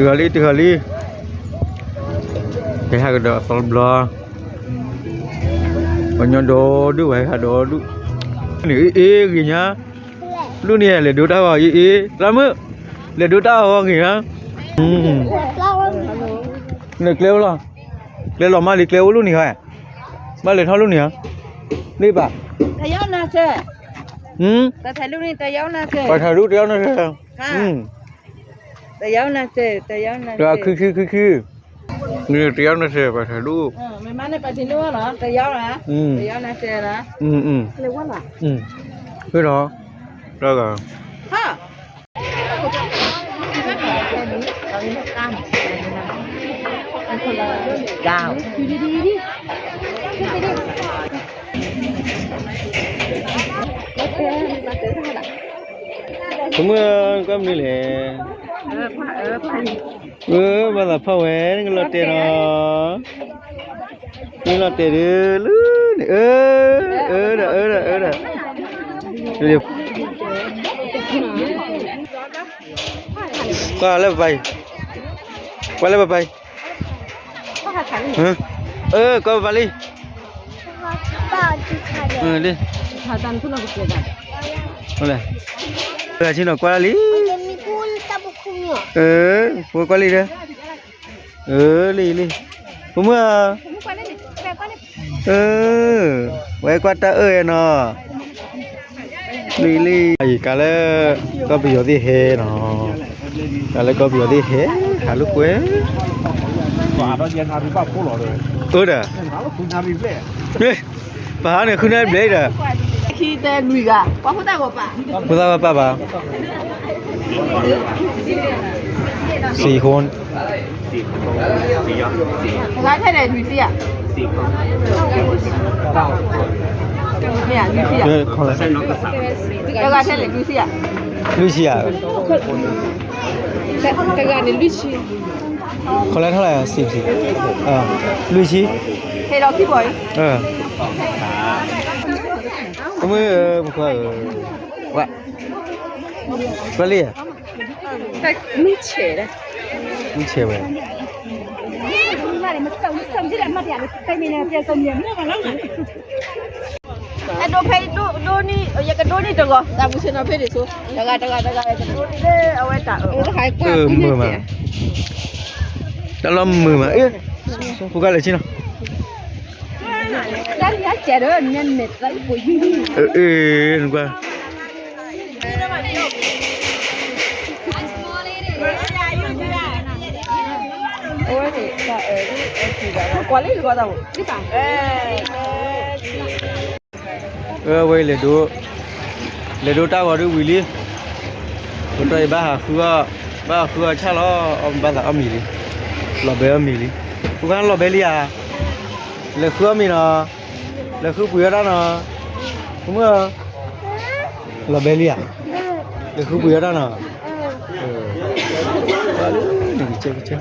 Tiga kali, tiga kali. Dah ada salah belah. Banyak dodu, eh, dodu. Ni, eh, eh, gini ya. Lu ni, eh, le dodu tawa, eh, eh. Lama. Le dodu tawa gini ya. Hmm. Ni, kleo lah. Kleo lah, mari kleo lu ni, eh. Mari, thau lu ni, eh. Ni, Pak. Tayau na, Cek. Hmm? Tayau lu ni, tayau na, Cek. Pak, thau lu, tayau na, Cek. Ha. Hmm. ຕາຍາວນາງເຈ ຕາຍາວນາງເຈ ຄື ຄື ຄື ຄື ນີ້ຕາຍາວນາງເຈ ໄປຖ່າຍຮູບ ເອີ ແມ່ນມາໃນປາທີນູເນາະ ຕາຍາວນະ ອືມ ຕາຍາວນາງເຈນະ ອືມ ອືມ ເລີຍວ່າລະ ອືມ ຄືເນາະ ແລ້ວກໍ ຮະ ດາວ ຢູ່ດີໆ ເມື່ອກໍມີແຫຼະ ເອີ ພາ ເອີ ພາ ເອີ ວ່າລະພາແຫວນກໍລອດແຕ່ເນາະ ນີ້ລອດແຕ່ເດີ ເອີ ເອີ ເອີ ເອີ ເອີ ກໍແລ້ວໄປ ວ່າແລ້ວໄປ ຮະ ເອີ ກໍບາລີ ເອີ ເດ້ ເອີ ຊິນອກກວາລີ ເອີ ໂກວາລີເດີ ເອີ ລີ ລີ ຜູ້ເມືອ ເອີ ໄວ້ກວາດຕາເອີຍເນາະ ລີ ລີ ກາເລີ ກໍໄປຢູ່ທີ່ເຮເນາະ ກາເລີ ກໍໄປຢູ່ທີ່ເຮ ຫາລູກເກຍ ເອີ ເດີ ເຮີຍ ປາຫານີ້ຄືນາຍເບລດ ຂີ່ແຕ່ລຸຍກະ ປາຜູ້ຕາຍບໍ່ປາ ຜູ້ຕາຍບໍ່ປາ ສີ່ຄົນ ລາຍແທ້ແຫຼະລຸຍເຊຍ ເອີ ຂອງ ລາຍແທ້ແຫຼະລຸຍເຊຍ ລຸຍເຊຍ ແຕ່ ແຕ່ການນີ້ລຸຍເຊຍ ຄົນລະເທົ່າໃດ ສິບສີ່ ເອີ ລຸຍຊີ ເຮັດອອກທີ່ບໍ່ ເອີ ມື ເອີ ມື ເອີ ວ່າ ວ່າເລີຍ ແຕ່ມີເຊດະ ມີເຊແວະ Ado pay do, do ni, ya ka do ni tengok. Tak bisa nak pay dia tu. Tengok, tengok, tengok. Ya ka do ni le, awak tak. Ơ, mơ mà. Đã lo mơ mà. Ơ, cô gái lại chi nào? Ơ, ơ, hôm qua. Ơ, ເວີຍ ເລໂດ ເລໂດ ຕາວໍ ດູ ວີລີ ໂອໂຕ ເອ ບາຫາ ຄືວ່າ ບາຫາ ຄືວ່າ ຊາ ລໍ ອອມ ບາສາ ອອມ ມີລີ ລໍ ເບ ອອມ ມີລີ ຜູ້ຄັນ ລໍ ເບ ລີ ອາ ເລ ຄືວ່າ ມີ ນໍ ເລ ຄື ປຸຍ ຕາ ນໍ ເມື່ອ ລໍ ເບ ລີ ອາ ເລ ຄື ປຸຍ ຕາ ນໍ ເອີ ເອີ ນີ້ ເຈັບ ເຈັບ